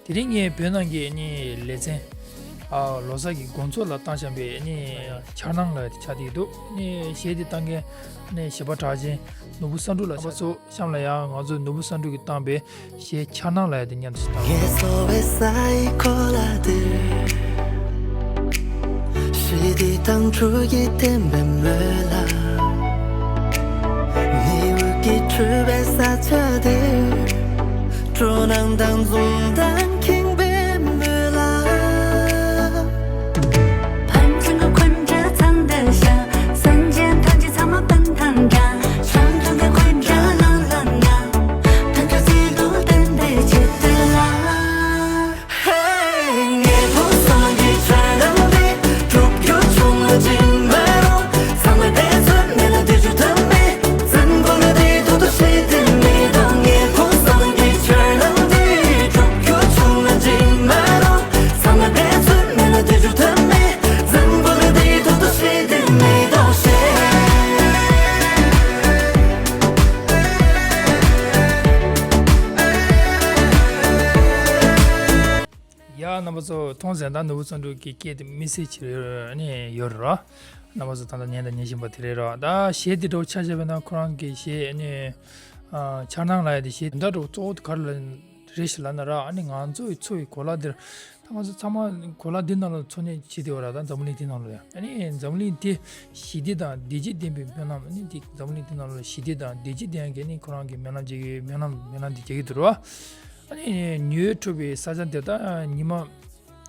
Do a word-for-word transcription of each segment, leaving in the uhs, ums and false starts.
དེ་རིང་ངས་བོད་ནང་གི་ནི་ལེ་ཚན། ཨ། ལོ་གསར་གྱི་དགོང་ཚོགས་ལ་བཏང་བཞག་པའི་ནི་འཆར་སྣང་ལབ་ཡ་དེ་ཆགས་བསྡད་འདུག་ནི་གཞས་དེ་བཏང་མཁན་ནི་གཞས་པ་གྲགས་ཅན་ནོར་བུ་བསམ་གྲུབ་ལགས། རྣམ་པ་ཚོ་གཤམ་ལ་ཡང་ང་ཚོ་ནོར་བུ་བསམ་གྲུབ་ཀྱིས་བཏང་པའི་གཞས་འཆར་སྣང་ལབ་ཡ་དེ་མཉམ་དུ་ཞིག་བཏང་། ངལ་གསོ་བའི་སའི་གོ་ལ་འདིར། ཞི་བདེ་དང་ཆོས་ཀྱི་བསྟན་པའི་སྨོན་ལམ། མི་འོད་ཀྱིས་འཕྲོས་པའི་ས་ཆ་འདིར། སྤྲོ་སྣང་དང་འཛུམ་མདངས་ཁེངས་པའི་སྨོན་ལམ། ཡ། རྣམ་པ་ཚོ་མཐོང་ཟིན་ད་ནོར་བུ་བསམ་གྲུབ་ཀྱི་སྐད་དེ་མི་སེར་ཆེ་རེ་ནས་ཡོད་རེད་ར། རྣམ་པ་ཚོ་ད་ལྟ་ཉན་དང་ཉན་བཞིན་པ་དེ་རེད་ར། ད་གཞས་དེ་འདྲ་བོ་ཆ་བཞག་པ་ན་ཁོ་རང་གི་གཞས་ནི་འཆར་སྣང་ལབ་ཡ་དེ་གཞས་དེ་འདྲ་འདྲ་བོ་གཙོ་བོ་དེ་ག་རེ་ལ་རེད་ཞེས་ལབ་ན་ར། ཨ་ནི་ང་ཚོ་ཡི་འཚོ་བའི་གོ་ལ་འདིར། ད་ང་ཚོ་ཚང་མ་གོ་ལ་འདི་ནང་ལ་འཚོ་གནས་བྱེད་བསྡད་པ་ར། ད་འཛམ་བུ་གླིང་འདི་ནང་ལ་ཡ། ཨ་ནི་འཛམ་བུ་གླིང་འདི་ཞི་བདེ་དང་བདེ་སྐྱིད་ལྡན་པའི་སྨོན་ལམ། ཨ་ནི་འདི་འཛམ་བུ་གླིང་འདི་ནང་ལ་ཞི་བདེ་དང་བདེ་སྐྱིད་ལྡན་གྱི་ནི་ཁོ་རང་གི་སྨོན་ལམ་བྱེད་ཀྱི་སྨོན་ལམ་སྨོན་ལམ་འདི་བྱེད་ཀྱི་འདུག་ར། ཨ་ནི་ཉི་འོད་འཕྲོ་བའི་ས་ཆ་འདིར་ད་ཉི་མ་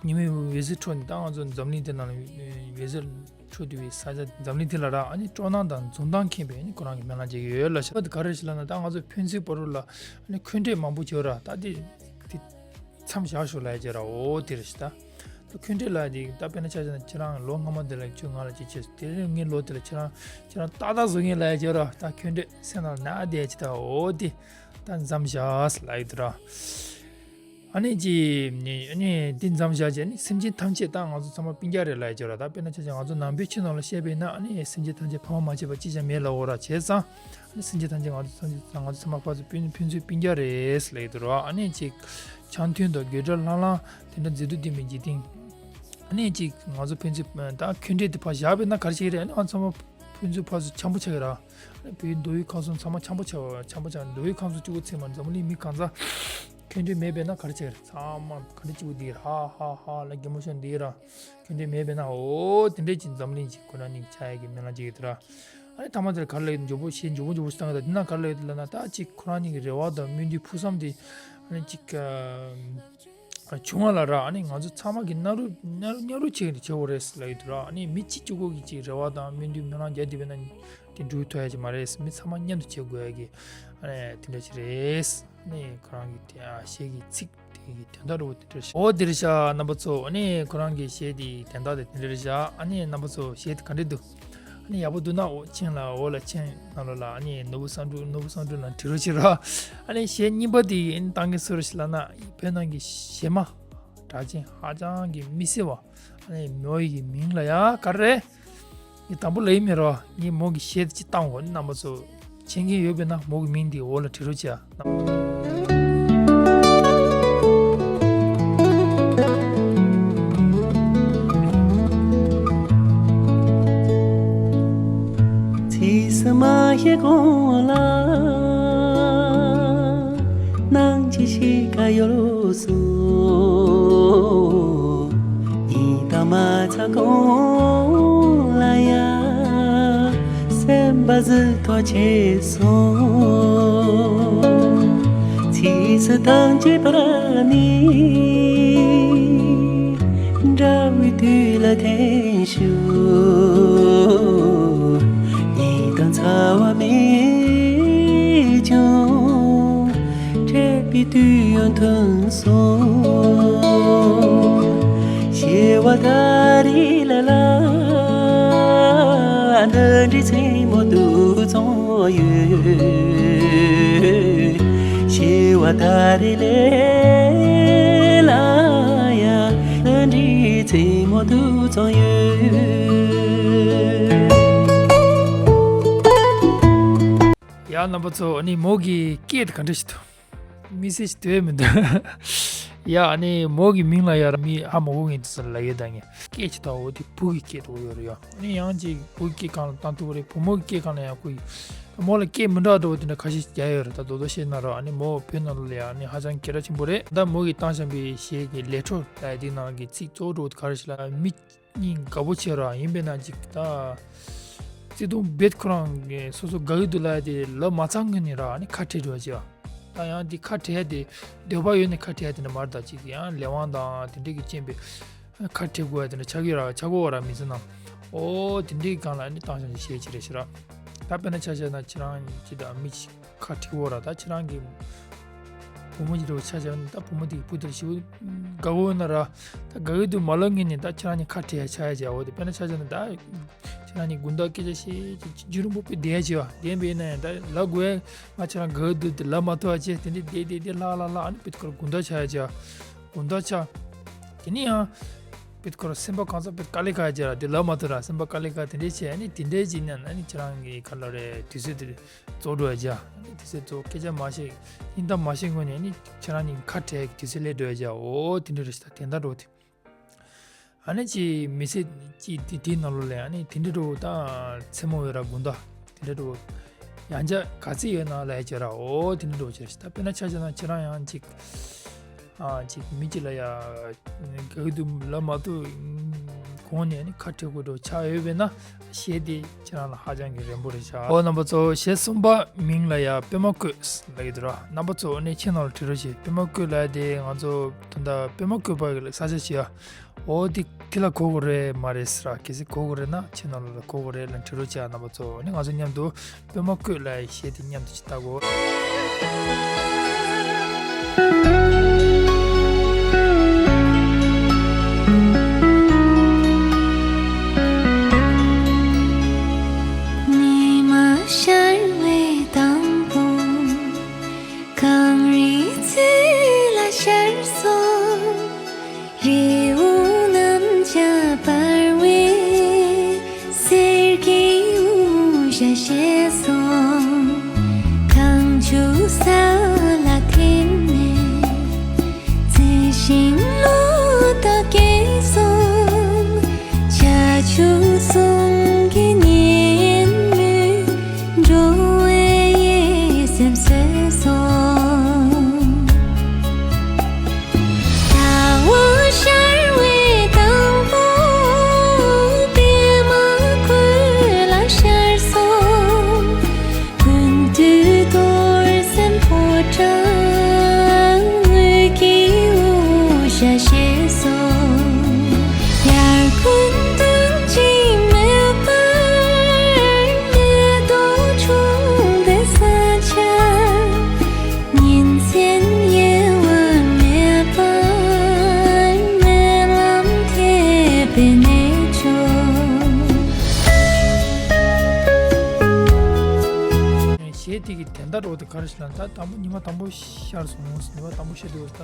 ཉི་མའི་འོད་ཟེར་འཕྲོ་ནས་ད་ང་ཚོ་འཛམ་གླིང་འདི་ནང་ལ་འོད་ཟེར་འཕྲོ་བསྡུ་བའི་ས་ཆ་འཛམ་གླིང་འདི་ལ་ར། ཨ་ནི་སྤྲོ་སྣང་དང་འཛུམ་མདངས་ཁེངས་པའི་ཨ་ནི་ཁོ་རང་གི་སྨོན་ལམ་བྱེད་ཀྱི་ཡོད་ལ་ཤ། ད་ག་རེ་ཞིག་ལབ་ན་ད་ང་ཚོ་ཕན་ཚུན་བར་དུ་ལ་ཨ་ནི་འཁོན་འགྲས་མང་པོ་བྱེད་ར། ད་འདི་འདི་མཚམས་བཞག་ཤོག་ལབ་ཡ་བྱེད་ར། འོ་དེ་རེད་ཤག་ད། ད་འཁོན་འགྲས་ལབ་ཡ་དེ་ད་དཔེར་ན་ཆ་བཞག་ན་ཁྱེད་རང་ལོ་སྔ་མ་དེ་ལ་ཁྱོད་ང་ལ་ཅིག་བྱས་སོང་། དེ་རིང་ངའི་ལོ་དེ་ལ་ཁྱེད་རང་ཁྱེད་རང་ཏག་ཏག་བཟོ་མཁན་ལབ་ཡ་བྱེད་ར། ད་འཁོན་འགྲས་སེམས་ནང་ན་བསྡད་ཅིག་ད། འོ་དེ་ད་མཚམས་བཞག་ལབ་ཡ་དེ་ར། ཨ་ནི་ཅི་ཨ་ནི་འདི་མཚམས་བཞག་བྱས་ནི་སེམས་ཅན་ཐམས་ཅད་ད་ང་ཚོ་ཚང་མ་སྤུན་ཀྱག་རེད་ལབ་ཡ་བྱེད་ར། ད་དཔེར་ན་ཆ་བཞག་ང་ཚོ་ནང་པའི་ཆོས་ནང་ལ་བཤད་པས་ན་ཨ་ནི་སེམས་ཅན་ཐམས་ཅད་ཕ་མ་མ་བྱས་པ་གཅིག་ཀྱང་མེད་ལབ་འོ་ར། བྱས་ཙང་། ཨ་ནི་སེམས་ཅན་ཐམས་ཅད་ང་ཚོ་ཚང་ང་ཚོ་ཚང་མ་ཕར་ཚུར་ཕན་ཕན་ཚུན་སྤུན་ཀྱག་རེད་ལབ་ཀྱི་འདུག་ར། ཨ་ནི་ཅིག་འཆམ་མཐུན་དང་དགོད་བྲོ་ལྷང་ལྷང་དེ་འདྲ་མཛེས་སྡུག་ལྡན་པའི་འཇིག་རྟེན། ཨ་ནི་ཅིག་ང་ཚོ་ཕན་ཚུན་ད་འཁོན་འགྲས་དེ་ཕར་བཞག་པས་ན་ག་རེ་བྱེད་ཀྱི་རེད། ཨ་ནི་ང་ཚོ་ཚང་མ་ཕན་ཚུན་ཕར་ཚུར་འཆམ་པོ་ཆགས་ཀྱི་ར། ཨ་ནི་བོད་མདོ་དབུས་ཁམས་གསུམ་ཚང་མ་འཆམ་པོ་ཆགས་འཆམ་པོ་ཆགས། མདོ་དབུས་ཁམས་གསུམ་གཅིག་པུ་ཚད་མ་འཛམ་བུ་གླིང་མི་གང་ཚང་འཁོན་འགྲས་མེད་པས་ན་ག་རེ་བྱེད་ཀྱི་རེད། ཚང་མ་ག་འདྲ་གཅིག་པུ་འདི་ཧ་ཧ་ཧ་ལ་གད་མོ་ཤོར་འདི་ར། འཁོན་འགྲས་མེད་པས་ན་འོ་དེ་འདྲས་ཀྱི་འཛམ་གླིང་ཅིག་ཁོ་རང་གཉིས་ཆགས་ཡ་གི་སྨོན་ལམ་བྱེད་ཀྱི་འདུག་ར། ཨ་ནི་ཐ་མ་དེར་ག་རེ་ལབ་ཡོད། མགྱོགས་པོ་ཞེས་མགྱོགས་པོ་མགྱོགས་པོ་ཞིག་བཏང་གི་འདུག་འདི་ན་ག་རེ་ལབ་ཡོད་ལབ་ན་ད་ཅིག་ཁོ་རང་གཉིས་ཀྱི་རེ་བ་དང་སྨོན་འདུན་ཕུགས་བསམ་དེ་ཨ་ནི་ཅིག་ཨ་བྱུང་བ་ལ་ར། ཨ་ནི་ང་ཚོ་ཚང་མ་གི་མཉམ་རུབ་མཉམ་རུབ་མཉམ་རུབ་བྱེད་ཀྱི་བྱེད་དགོས་རེད་ལབ་ཡོད་འདུག་ར། ཨ་ནི་མི་གཅིག་གཅིག་པོ་གི་ཅིག་རེ་བ་དང་སྨོན་འདུན་སྨོན་ལམ་རྒྱག་བསྡད་པས་ན་དེ་འགྲུབ་ཐུབ་ཡ་ཅིག་མ་རེད། མི་ཚང་མ་མཉམ་དུ་བྱེད་དགོས་ཡ་གི་ཨ་ནི་དེ་འདྲ་ཅིག་རེད། ཨ་ནི་ཁོ་རང་གི་དེ་ཨ་གཞས་ཀྱི་ཚིག་དེ་གི་དོན་དག་འདྲ་བོ་དེ་འདྲ་ཞིག་འོ་དེ་རེད་ཤག་རྣམ་པ་ཚོ། ཨ་ནི་ཁོ་རང་གི་གཞས་དེ་དོན་དག་དེ་དེ་འདྲ་རེད་ཤག་ཨ་ནི་རྣམ་པ་ཚོ་གཞས་དེ་ག་འདྲ་འདུག་ཨ་ནི་ཡག་པོ་འདུག་ན་འོ་མཆན་ལ་འོ་ལ་མཆན་ནང་ལོགས་ལ་ཨ་ནི་ནོར་བུ་བསམ་གྲུབ་ནོར་བུ་བསམ་གྲུབ་ལ་འབྲི་རོགས་བྱེད་རོགས། ཨ་ནི་གཞས་གཉིས་པ་དེ་ཨ་ནི་བཏང་མཁན་སུ་རེད་ཞིག་ལབ་ན་བོད་ནང་གི་གཞས་མ་གྲགས་ཅན་ཧ་ཅང་གི་མི་སྲིད་པ། ཨ་ནི་མོ་ཡི་གི་མིང་ལ་ཡ་ག་རེ་རེད། ངས་དང་པོ་ལབ་ཡིན་མེད་རོ། ངས་མོ་གི་གཞས་དེ་ཅིག་བཏང་འོ་ནི་རྣམ་པ་ཚོ། མཁྱེན་མཁན་ཡོད་པས་ན་མོ་གི་མིང་དེ་འོག་ལ་བྲིས་རོགས་བྱས་ཨ། ཚིགས་སུ་མ་བཞག་གོང་ལ། ནང་གི་ཤི་ཀ་ཡོལ་སོང་། ཉིན་དང་མ་ཚ་གོང་ལ་ཡ། སེམས་པ་ཟི་ཐོ་ཆེ་སོང་། ཚིགས་སུ་ཐང་ཆད་པར་ནི། འདྲ་བའི་དུས་ལ་འཐེན་ཞུ། ཉིན་དང་ཚ་བ་མེད་ཀྱང་། འཕྲད་པའི་དུས་ཡང་ཐུང་སོང་། སྐྱེ་བ་ད་རེས་ལ་ལ། འདི་འདྲའི་མཚན་མོ་དུ་ཙམ་ཡོད། སྐྱེ་བ་ད་རེས་ལ་ལ་ཡ། འདི་འདྲའི་མཚན་མོ་དུ་ཙམ་ཡོད། ཡ་རྣམ་པ་ཚོ། ཨ་ནི་མོ་གི་སྐད་དེ་ག་འདྲ་ཞིག་འདུག་མི་སེར་ཞིག་འདུག་མི་འདུག་ཡ་ཨ་ནི་མོ་གི་མིང་ལ་ཡ་ར་མི་ཧ་མ་གོ་མཁན་དེ་ཚོ་ལ་ཡོད་ད་ངས། སྐད་ཅིག་ད་འོ་དེ་བུ་གི་སྐད་དུ་ཡོད་རེད་ཡ། ཨ་ནི་ཡང་ཅིག་བུ་གི་སྐད་གང་ལ་བཏང་ཐུབ་རེད། བུ་མོ་གི་སྐད་གང་ལ་ཡང་གོ་ཡི། མོ་ལ་སྐད་མི་འདྲ་འདྲ་བོ་དེ་འདྲ་ཁ་ཤས་རྒྱག་ཡོད་རེད། ད་རྡོག་རྡོག་བཤད་ན་ར་ཨ་ནི་མོ་བོད་ནང་ལ་ཡ་ཨ་ནི་ཧ་ཅང་སྐད་གྲགས་ཆེན་པོ་རེད། ད་མོ་གི་བཏང་བཞག་པའི་གཞས་ཀྱི་ལས་འཕྲོ་ལ་ཡ་དེའི་ནང་གི་ཚིག་གཙོ་བོ་འདྲ་བོ་དེ་ག་རེ་ཞིག་ལ་མི་སྙིང་དགའ་པོ་བྱེད་ར་ཡིན་པས་ན་ཅིག་ད། བརྩེ་དུང་རྦད་ཁོ་རང་གི་སོ་སོ་དགའ་གི་འདུག་ལབ་ཡ་དེ་ལབ་མ་ཚར་སྔོན་ནས་ར་ཨ་ནི་ཁ་བྲལ་འགྲོ་བ་ཅིག་ཡ། ད་ཡང་དེ་ཁ་བྲལ་ཡ་དེ་འདོད་པ་ཡོད་ནས་ཁ་བྲལ་ཡ་དེ་འདྲ་མ་རེད། ད་ཅིག་ཡང་ལས་དབང་དང་དེ་འདྲ་གི་རྐྱེན་པས་ཁ་བྲལ་དགོས་ཡ་དེ་འདྲ་ཆགས་ཀྱི་ར་ཆགས་ཀྱི་ཡོད་ར་མི་ཚེ་ནང་། ཨོ་དེ་འདྲའི་སྒང་ལ་ཨ་ནི་བཏང་བཞག་གཞས་ཅིག་རེད་ཤག་ར། ད་དཔེར་ན་ཆ་བཞག་ན་ཁྱེད་རང་ཅིག་ད་མི་ཅིག་ཁ་བྲལ་བོ་ར། ད་ཁྱེད་རང་གི་བུ་མོ་ཅིག་འདྲ་བོ་ཆ་བཞག་ན་ད་བུ་མོ་དེ་གི་བུ་དེར་ཞེ་པོ་དགའ་བོ་ཡོད་ན་ར། ད་དགའ་གི་འདུག་མ་ལབ་སྔོན་ནས་ད་ཁྱེད་རང་གཉིས་ཁ་བྲལ་ཡ་ཆགས་ཡ་ཅིག་ཡ། འོ་དེ་དཔེར་ན་ཆ་བཞག་ན་ད་ཁྱེད་རང་གཉིས་དགུན་ཟླ་སྐད་ཆ་བཤད་ཅིག་རྒྱུན་རིང་པོ་དཔེ་བསྡད་ཡ་ཅིག་ཡ། བསྡད་པ་ཡིན་ན་ཡང་ད་ལབ་དགོས་ཡ། ང་ཁྱེད་རང་དགའ་གི་འདུག་དེ་ལབ་མ་ཐུབ་ཡ་ཅིག་དེ་འདྲ་བསྡད་བསྡད་བསྡད་ལྷག་ལྷག་ལྷག་ཨ་ནི་བུ་དེ་ཁོ་ར་དགུན་ཟླ་ཆགས་ཡ་ཅིག་ཡ། དགུན་ཟླ་ཆགས། དེ་ནས་ཡང་། བེད་ཁོ་ར་སེམས་པ་གང་ཚ་བེད་དཀའ་ལས་ཁག་ཅིག་ར་དེ་ལབ་མ་ཐུབ་ར་སེམས་པ་དཀའ་ལས་ཁག་དེ་འདྲས་བྱས་ནས་དེ་འདྲས་ཅིག་ཉན་ན་ནི་ཁྱེད་རང་གི་ག་ལ་རེད་དུས་ཚོད་དེ་རྫོགས་འགྲོ་ཡ་ཅིག་ཨ་ནི་དུས་ཚོད་རྫོགས་སྐད་ཆ་མ་བཤད་ཡིན་ད་མ་བཤད་སྔོན་ནས་ནི་ཁྱེད་རང་གཉིས་ཁ་བྲལ་གི་དུས་ཚོད་སླེབས་འགྲོ་ཡ་ཅིག་ཨ། འོ་དེ་འདྲས་རེད་ཤག་ད་དེ་འདྲ་འགྲོ་དེ། ཨ་ནི་ཅིག་མི་ཚེ་ཅིག་དེ་དེའི་ནང་ལོགས་ལ་ཡང་ནི་དེ་འདྲ་འགྲོ་ད་མཚན་མོ་ཡོད་ར་དགུན་ཟླ་དེ་འདྲ་འགྲོ་ཡང་ཅག་ག་ཚོད་ཡོད་ན་ལབ་ཡ་ཅིག་ར་འོ་དེ་འདྲ་འགྲོ་ཅིག་རེད་ཤག་ད་དཔེར་ན་ཆ་བཞག་ན་ཁྱེད་རང་ཡང་ཅིག་ཨ་ཅིག་མི་གཅིག་ལ་ཡ་དགའ་གི་འདུག་ལབ་མ་ཐུབ་གོང་ནས་ནི་ཁ་བྲལ་དགོས་འགྲོ་ཆགས་ཡོད་པས་ན་གཞས་དེ་ཁྱེད་རང་ལ་ཧ་ཅང་གི་རན་པོ་རེད་ཤག་ཨོ་རྣམ་པ་ཚོ་གཞས་གསུམ་པ་མིང་ལ་ཡ་པད་མ་བཀོད་ལབ་ཀྱི་འདུག་ར། རྣམ་པ་ཚོ་ཨ་ནི་ཁྱེད་རྣམས་ལ་དྲི་རོགས་བྱེད། པད་མ་བཀོད་ལབ་ཡ་དེ་ང་ཚོ་ད་ལྟ་པད་མ་བཀོད་པ་གི་ས་ཆ་ཞིག་ཡ། ཨོ་དེ་དེ་ལ་གོ་དགོས་རེད་མ་རེད་ཟེར་ར། གལ་སྲིད་གོ་དགོས་རེད་ན་ཁྱེད་རྣམས་ལ་གོ་དགོས་རེད་ལབ་དྲི་རོགས་བྱེད་ཨ་རྣམ་པ་ཚོ། ཨ་ནི་ང་ཚོ་མཉམ་དུ། པད་མ་བཀོད་ལ་གཞས་དེ་མཉམ་དུ་ཅིག་བལྟ་གོ། ཉི་མ་ཤར་བའི་དང་པོ། གངས་རིའི་རྩེ་ལ་ཤར་སོང་། རི་བོ་རྣམས་ཀྱང་འབར་བའི་གསེར་གྱི་དབུ་ཞྭ་བཞད་སོང་། གངས་ཆུ་ས་ལ་འཐེན་ནས་རྩི་ཤིང་ལོ་ཏོག་སྐྱེས་སོང་། བྱ་ཁྱུ་གསུམ་གྱི་ཉི་མའི་འགྲོ་བའི་ཡིད་སེམས་གསོས་སོང་། ཟླ་བ་ཤར་བའི་དང་པོ། པད་མ་བཀོད་ལ་ཤར་སོང་། ཀུན་འདུས་རྡོར་སེམས་ཕོ་བྲང་། འོད་ཀྱི་དབུ་ཞྭ་བཞད་སོང་། དབྱར་དགུན་སྟོན་གྱི་མེ་འབར། མེ་ཏོག་འཁྲུངས་པའི་ས་ཆ། ཉིན་མཚན་དབྱེ་བ་མེད་པར་སྨོན་ལམ་ཐེབས་པའི་གནས་མཆོག་གཞས་དེ་གི་དོན་དག་འདྲ་བོ་དེ་ག་རེ་ཞིག་ལབ་ན། ད་དང་པོ་ཉི་མ་དང་པོ་ཤར་སོང་། ཉི་མ་དང་པོ་ཤར་དུས་ད་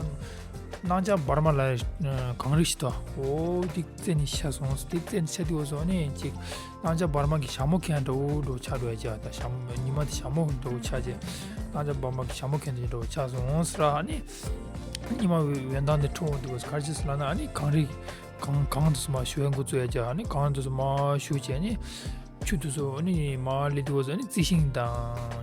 སྣང་ཆ་འབར་མ་ལ་གངས་རི་ཞིག་འདུག་འོ་དེ་རྩེ་ནས་ཤར་སོང་། དེ་རྩེ་ནས་ཤར་དུས་སོ་ནས་ཅིག་སྣང་ཆ་འབར་མ་གི་ཞྭ་མོ་ཁྱེར་འདྲ་བོ་འདྲ་བོ་ཆགས་འགྲོ་ཡ་ཅིག་ད་ཞྭ་མོ་ཉི་མ་དེ་ཞྭ་མོ་འདྲ་བོ་ཆགས་ཅིག་སྣང་ཆ་འབར་མ་གི་ཞྭ་མོ་ཁྱེར་འདྲ་བོ་ཆགས་སོང་ཟེར་ར། ཨ་ནི་ཉི་མ་འོད་མདངས་དེ་འཕྲོ་འོང་དུས་ག་རེ་ཟེར་ལབ་ན། ཨ་ནི་གངས་རི་གངས་གངས་དེ་ཚོ་མར་ཞུ་བའི་འགོ་བཙུགས་ཡ་ཅིག་ཨ་ནི་གངས་དེ་ཚོ་མར་ཞུ་བྱས་ནས་ཆུ་དེ་ཚོ་ཨ་ནི་མར་སླེབས་དུས་ཨ་ནི་རྩི་ཤིང་དང་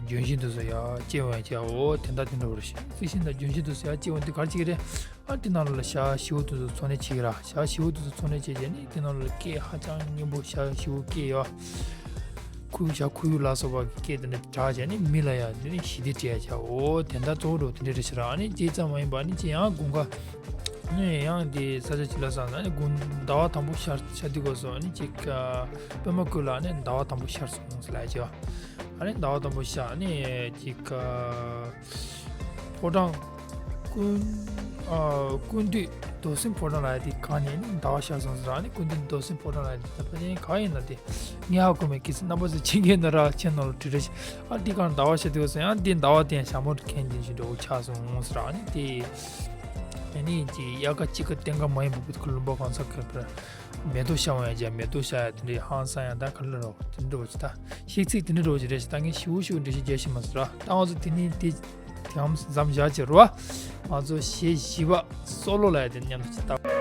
ལྗོན་ཤིང་དེ་ཚོ་ཡར་སྐྱེ་འོང་ཡ་ཅིག་འོ་དེ་འདྲ་དེ་འདྲ་བོ་རེད་ཤག་རྩི་ཤིང་དང་ལྗོན་ཤིང་དེ་ཚོ་ཡར་སྐྱེ་འོང་དུས་ག་རེ་བྱེད་ཀྱི་རེད། ཨ་དེ་ནང་ལ་ཞྭ་བཞི་པོ་དེ་ཚོ་འཚོ་གནས་བྱེད་ཀྱི་ར། ཞྭ་བཞི་པོ་དེ་ཚོ་འཚོ་གནས་བྱས་རྗེས་ནི་དེ་ནང་ལ་སྐད་ཧ་ཅང་སྙན་པོ་ཞྭ་བཞི་པོ་སྐད་ཡོད། ཁོར་ཡུག་ཞྭ་ཁོར་ཡུག་ལ་སོགས་པ་གི་སྐད་དེ་འདྲ་གྲགས་བྱས་ནི་མི་ལ་ཡང་དེ་ནི་ཞི་བདེ་སྤྲད་ཡ་ཅིག་འོ་དེ་འདྲ་གཙོ་བོ་འདྲ་བོ་དེ་འདྲ་རེད་ཤག་ར། ཨ་ནི་དེ་ཙམ་མ་ཡིན་པ་ཨ་ནི་ཅིག་ཡང་དགུན་ཁ་ནི་ཡང་དེ་ས་ཆ་ཅིག་ལ་སོང་ན་ཨ་ནི་དགུན་ཟླ་བ་དང་པོ་ཤར་ཤར་དུས་སྐབས་སུ་ཨ་ནི་ཅིག་པད་མ་བཀོད་ལ་ཨ་ནི་ཟླ་བ་དང་པོ་ཤར་སོང་ཟེར་ལབ་ཡ་ཅིག་ཨ་ནི་ཟླ་བ་དང་པོ་ཤར་ཨ་ནི་ཅིག་ཕོ་བྲང་། ཀུན། ཨ། ཀུན་འདུས་རྡོར་སེམས་ཕོ་བྲང་ལབ་ཡ་དེ་གང་ནས་ནི་ཟླ་བ་ཤར་སོང་ཟེར་ར། ཨ་ནི་ཀུན་འདུས་རྡོར་སེམས་ཕོ་བྲང་ལབ་ཡ་དེ་ད་ཕལ་ཆེར་གང་ཡིན་ན་དེ་ངས་ཧ་གོ་མེད། གལ་སྲིད་རྣམ་པ་ཚོས་མཁྱེན་མཁན་ཡོད་ན་ར་ཁྱེད་རྣམས་ལ་དྲི་རེ་ཞིག་ཨ་འདི་གང་ཟླ་བ་ཤར་དུས་སོང་ཡང་འདི་ཟླ་བ་དེ་ཡང་ཞྭ་མོ་གི་ཁྱེར་འདི་བཞིན་འདྲ་བོ་ཆགས་སོང་ཟེར་ར། ཨ་ནི་དེ་ཨ་ནི་ཅིག་དབྱར་ཁ་དཔྱིད་ཁ་སྟོན་ཁ་མ་ཡིན་པ་བུ་ཁུ་ལུང་པ་གང་ས་ཁེར་བར། མེ་ཏོག་ཤར་འོང་ཡ་ཅིག་མེ་ཏོག་ཤར་ཡ་དེ་འདྲའི་ཧང་སང་ཡ་ད་ག་ལ་རོ་དེ་འདྲ་བོ་ཅིག་ད་ཤིག་ཚིག་དེ་འདྲ་རོ་ཅིག་རེད་ཤག་ད་ངས་ཞིབ་ཞིབ་འགྲེལ་བཤད་རྒྱག་ཤེས་མ་སོང་ར། ད་ང་ཚོ་དེ་ནི་དེ་དེའམ་མཚམས་བཞག་ཅིག་རོ། ང་ཚོ་གཞས་བཞི་པ་སོ་ལོ་ལབ་ཡ་དེ་མཉམ་དུ་ཅིག་བཏང་།